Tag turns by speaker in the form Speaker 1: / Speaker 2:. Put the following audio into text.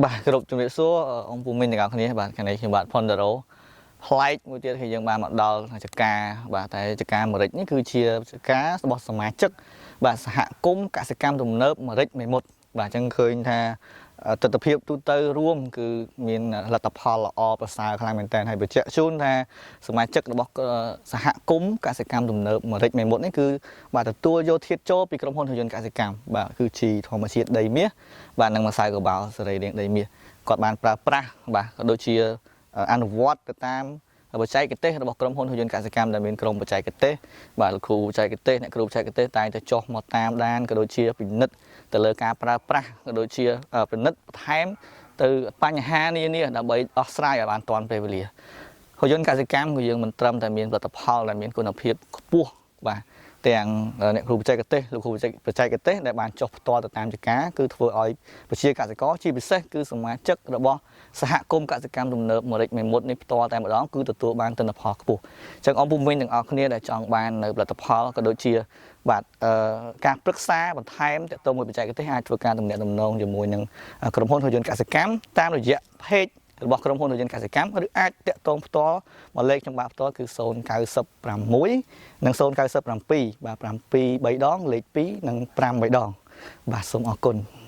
Speaker 1: បាទគ្រប់ជំរាបសួរអង្គពូមីនទាំងអស់គ្នាបាទខាងនេះខ្ញុំបាទ Pondero ប្លែកមួយទៀតគឺយើងបានមកដល់ចការបាទតែចការមរិចនេះគឺជាចការរបស់សមាជិកបាទសហគមន៍កសិកម្មទំនើបមរិចមេមត់បាទអញ្ចឹងឃើញថាទស្សនវិជ្ជាទូទៅរួមគឺមានលទ្ធផលល្អប្រសើរខ្លាំងមែនទែនហើយបញ្ជាក់ជូនថាសមាជិករបស់សហគមន៍កសិកម្មទំនើបមរិចមេមត់នេះគឺបាទទទួលយកធាតុចូលពីក្រុមហ៊ុនហ៊ុនយន្តកសិកម្មបាទគឺជីធម្មជាតិដីមាសបាទនិងម្សៅកបោសរីរាង្គដីមាសគាត់បានប្រើប្រាស់បាទក៏ដូចជាអនុវត្តទៅតាមបច្ចេកទេសរបស់ក្រុមហ៊ុនហ៊ុនយន្តកសិកម្មដែលមានក្រុមបច្ចេកទេសបាទលោកគ្រូបច្ចេកទេសអ្នកគ្រូបច្ចេកទេសតែងតែចុះមកតាមដានក៏ដូចជាពិនិត្យទៅលើការប្រើប្រាស់ក៏ដូចជាពិនិត្យបន្ថែមទៅបញ្ហានានាដើម្បីដោះស្រាយឲ្យបានទាន់ពេលវេលាហ៊ុនយន្តកសិកម្មគឺយើងមិនត្រឹមតែមានផលិតផលដែលមានគុណភាពខ្ពស់បាទទាំងអ្នកគ្រូបច្ចេកទេសលោកគ្រូបច្ចេកទេសដែលបានចុះផ្ទាល់ទៅតាមចការគឺធ្វើឲ្យប្រជាកសិករជាពិសេសគឺសមាជិករបស់សហគមន៍កសិកម្មទំនើបមរិចមេមត់នេះផ្ទាល់តែម្ដងគឺទទួលបានទិន្នផលខ្ពស់អញ្ចឹងអង្គពុំវិញទាំងអស់គ្នាដែលចង់បាននៅផលិតផលក៏ដូចជាបាទការប្រឹក្សាបន្ថែមទាក់ទងមួយបច្ចេកទេសអាចធ្វើការទំនាក់ទំនងជាមួយនឹងក្រុមហ៊ុនហ៊ុនយន្តកសិកម្មតាមរយៈ page របស់ក្រុមហ៊ុនហ៊ុនយន្តកសិកម្មឬអាចតាក់ទងផ្ទាល់មកលេខខ្ញុំបាទផ្ទាល់គឺ096និង097បាទ7 3ដងលេខ2និង5 3ដងបាទសូមអរគុណ។